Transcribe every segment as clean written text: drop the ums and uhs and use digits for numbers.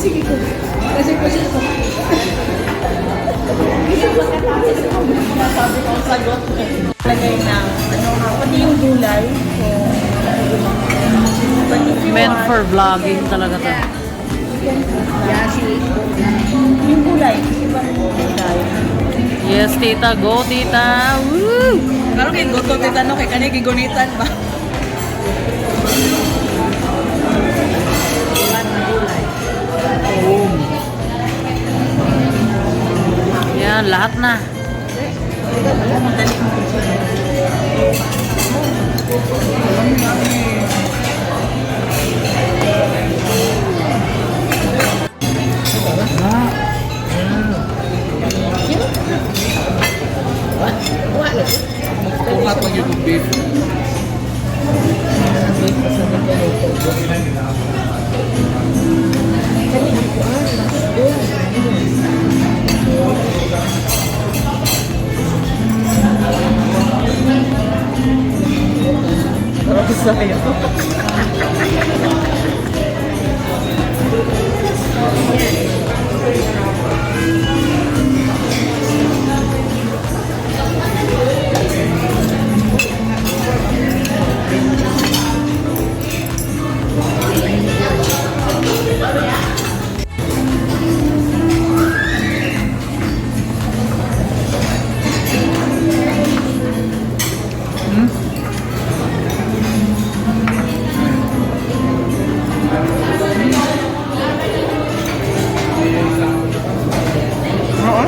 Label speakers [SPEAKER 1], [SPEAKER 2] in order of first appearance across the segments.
[SPEAKER 1] Sige ko. Kasi ko siya.
[SPEAKER 2] Sabi ko ang sagot. Lagay ng, ano nga, pati yung gulay. So, but if you
[SPEAKER 3] Meant
[SPEAKER 2] want,
[SPEAKER 3] for vlogging talaga to.
[SPEAKER 1] Yeah, she
[SPEAKER 2] yung gulay, iba gulay.
[SPEAKER 3] Yes, tita. Go, tita. Woo!
[SPEAKER 2] Pero kay goto tita no, kay kani gigunitan ba?
[SPEAKER 3] Boom. Yan, lahat na.
[SPEAKER 4] Kukat lang yung beef.
[SPEAKER 2] Pero sa'yo.
[SPEAKER 4] Oo.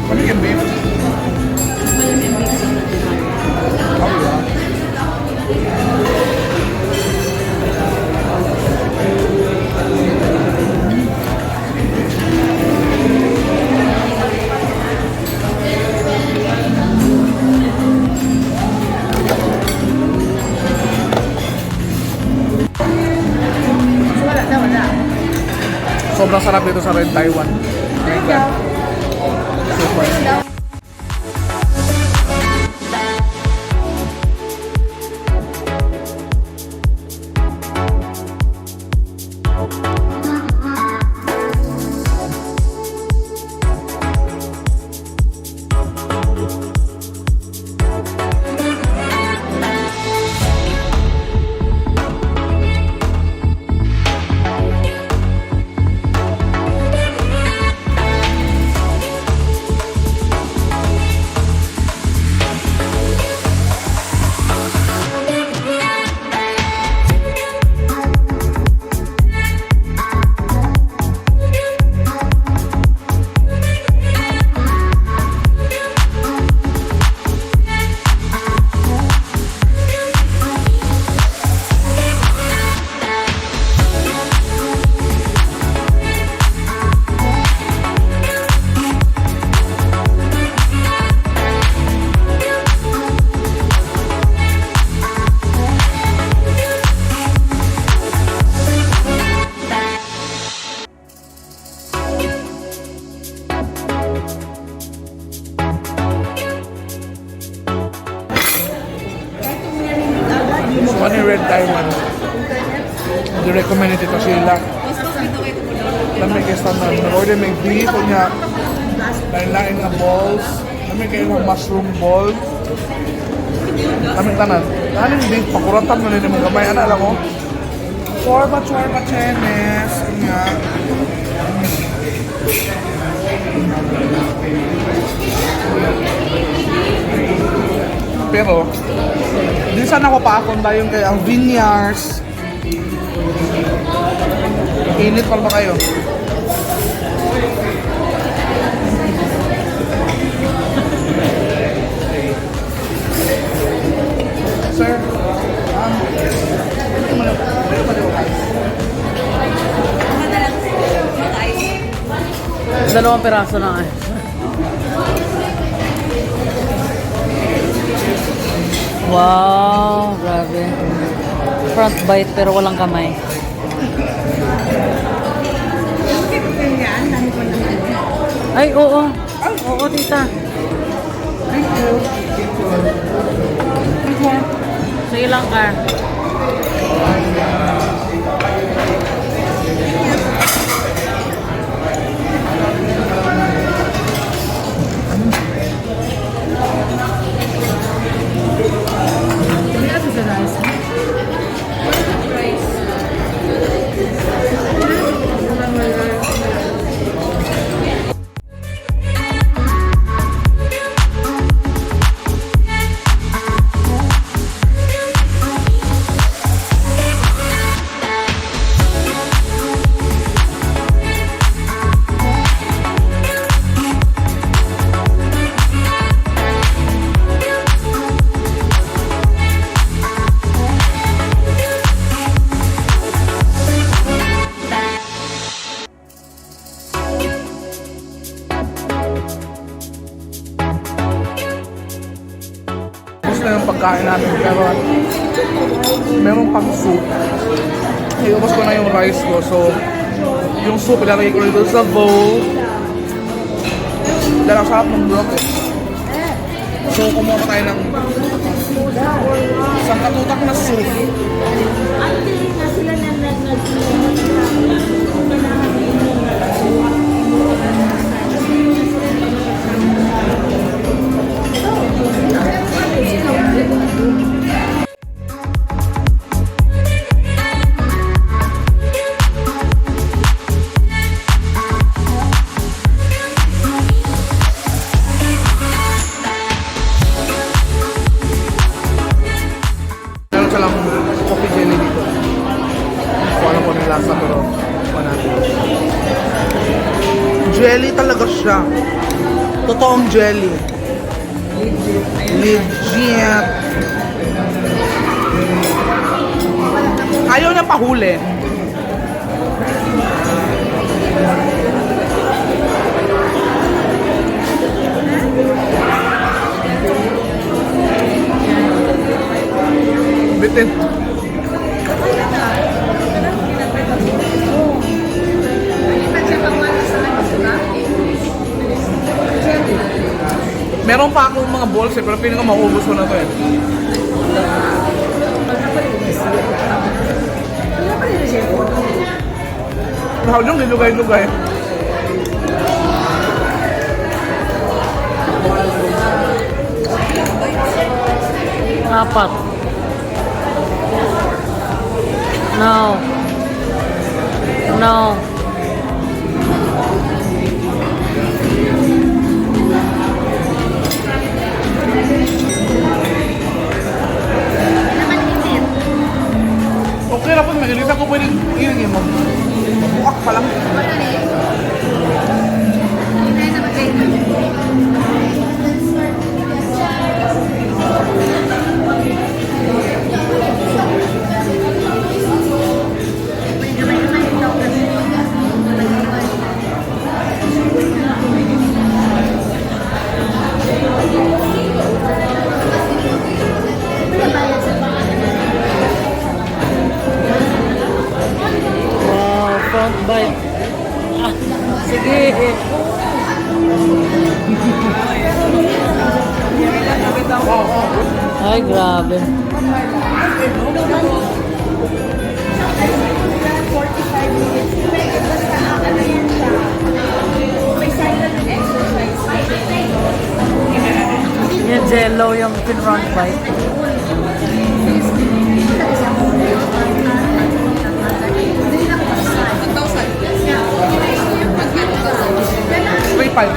[SPEAKER 4] Ano yung beef? Oh, yeah.
[SPEAKER 1] Wala na, wala.
[SPEAKER 4] Sobrang sarap dito sa Red Taiwan. Red Taiwan. Super. So, ano yung Red Taiwan? Hindi recommend ni Tita Sheila. Lamig kay standard. Nag-order may beef o niya. Lain-lain nga balls. Lamig kayo ng mushroom ball. Lamig tanan. Tanan beef. Pakuratan mo nila mong gamay. Ano alam mo? Chorba, chorba, chenes. Nga. Pero, di sana ako papunta yung kay ang Vineyards. Init pa ba kayo? Sir, ano ba yung ice?
[SPEAKER 3] Dalawang piraso na eh. Wow, grabe. Front bite pero walang kamay. Ay, oo. Oo, tita.
[SPEAKER 4] Thank you. Thank you.
[SPEAKER 3] Sige lang ka.
[SPEAKER 4] Gusto na yung pagkain namin pero meron pang soup. Iubos ko na yung rice ko. So, yung soup ilalagay ko dito sa bowl. Dahil ang sarap ng broth eh. So, kumuha pa tayo ng isang katutak na soup. Meron silang coffee jelly dito. Hindi ko alam kung ano yung lasa pero kuha natin. Jelly talaga siya. Totoong jelly. Legit. Ayaw niya pahuli. Bitin. Meron pa akong mga balls eh, pero feeling ko mauubos ko na to eh. Mahal yung gilugay-lugay.
[SPEAKER 3] Apat. No. No.
[SPEAKER 4] Okay na po, may ilisa ko pwedeng iingin mo. Bukak pa lang.
[SPEAKER 3] Wow, front bite. Ah, sige. Ay, grabe.
[SPEAKER 1] 45 minutes. Basta ano yan siya. May cycle ng exercise.
[SPEAKER 3] Yung jello, yung front bite.
[SPEAKER 4] 3-5.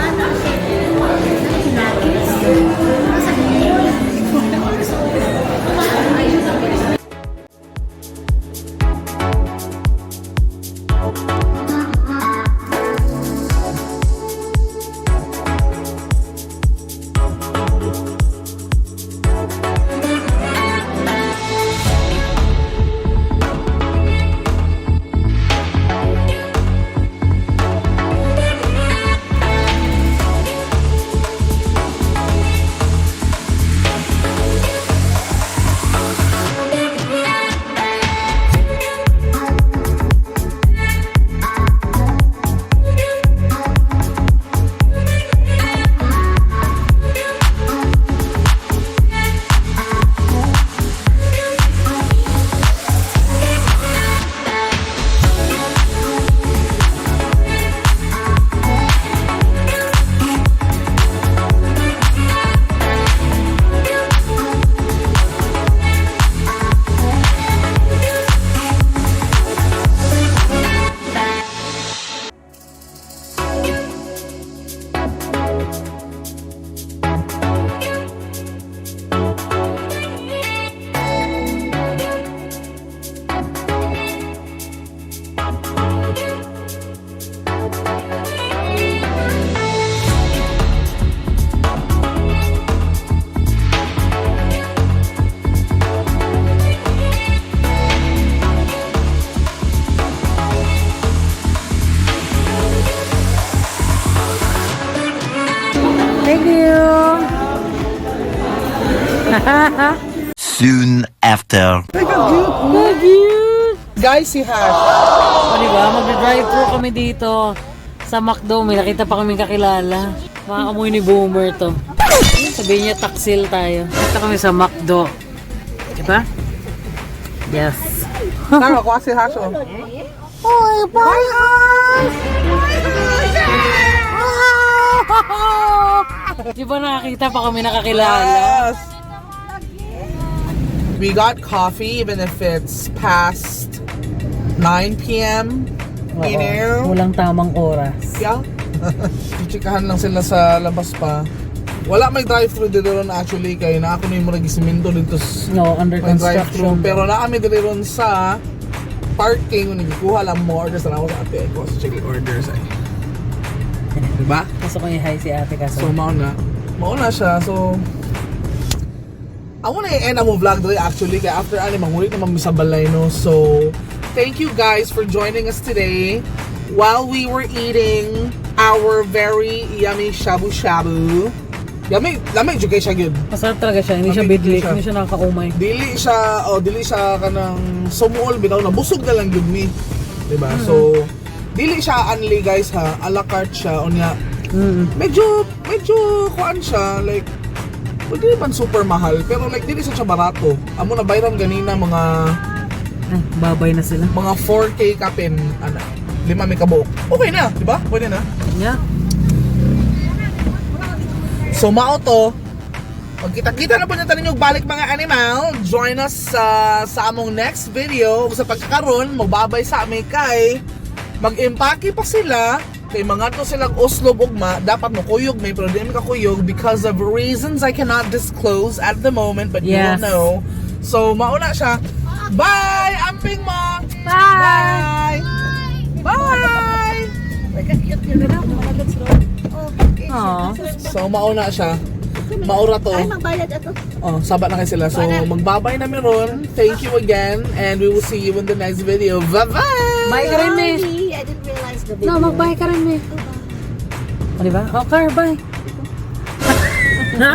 [SPEAKER 5] Soon after.
[SPEAKER 3] Cute!
[SPEAKER 4] Guys, si Hash.
[SPEAKER 3] O, di ba? Magda-drive-thru kami dito sa McDo. May nakita pa kaming kakilala. Mga amoy ni Boomer to. Sabihin niya, taksil tayo. Dito kami sa McDo. Di ba? Yes.
[SPEAKER 4] Nakakuha si Hash, oh.
[SPEAKER 3] Oy, bye, Hash! Di ba nakakita pa kami nakakilala?
[SPEAKER 4] Yes. We got coffee even if it's past 9 p.m. You know?
[SPEAKER 3] Walang tamang oras.
[SPEAKER 4] Yeah. Chichikahan lang sila sa labas pa. Wala may drive-thru dito ron actually kay na ako na yung murag siminto dito
[SPEAKER 3] No, under
[SPEAKER 4] may drive-thru.
[SPEAKER 3] construction.
[SPEAKER 4] Pero naa mi diri ron sa parking kung nagkuha lang mo orders na ako sa ate ko sa chicken orders ay. Diba?
[SPEAKER 3] Gusto ko i-hi si ate kaso.
[SPEAKER 4] So mao na. Mao na siya. So ako na i-end ang vlog diri actually kay after ani mangulit naman mi sa balay, no. So thank you guys for joining us today while we were eating our very yummy shabu shabu. Yummy, lami jud kay siya gyud.
[SPEAKER 3] Masarap talaga siya. Hindi siya
[SPEAKER 4] Mabigli
[SPEAKER 3] bidli.
[SPEAKER 4] siya.
[SPEAKER 3] Hindi siya nakakaumay.
[SPEAKER 4] Dili siya, oh, dili siya kanang sumuol bitaw na busog na lang gyud mi. Diba? So dili siya unli, guys, ha. A la carte siya unya. Medyo medyo kuan siya, like well, dili man super mahal pero like dili siya barato. Amo na bayran ganina mga
[SPEAKER 3] Ay, babay na sila.
[SPEAKER 4] mga 4K kapin ana. Lima may kabuok. Okay na, di ba? Pwede na.
[SPEAKER 3] Yeah.
[SPEAKER 4] So mao to. Magkita-kita na po niya tanin balik, mga animal. Join us sa among next video. Ug sa pagkakaron, magbabay sa amin kay mag-impake pa sila kay mga to silang Oslo ugma, dapat mo kuyog may pero di mi kakuyog because of reasons I cannot disclose at the moment, but you will know. So mauna siya. Bye! Amping mo!
[SPEAKER 3] Bye!
[SPEAKER 4] Bye! Bye!
[SPEAKER 3] Aww.
[SPEAKER 4] So mauna siya. Maura to.
[SPEAKER 2] Ay, magbayad ato.
[SPEAKER 4] Oh, saba na kayo sila. So, magbabay na meron. Thank you again and we will see you in the next video. Bye-bye!
[SPEAKER 3] Bye ka rin, eh.
[SPEAKER 2] Sorry, I didn't realize the video.
[SPEAKER 3] No, mag-bye ka rin, eh. O, diba? Okay, bye. Ha?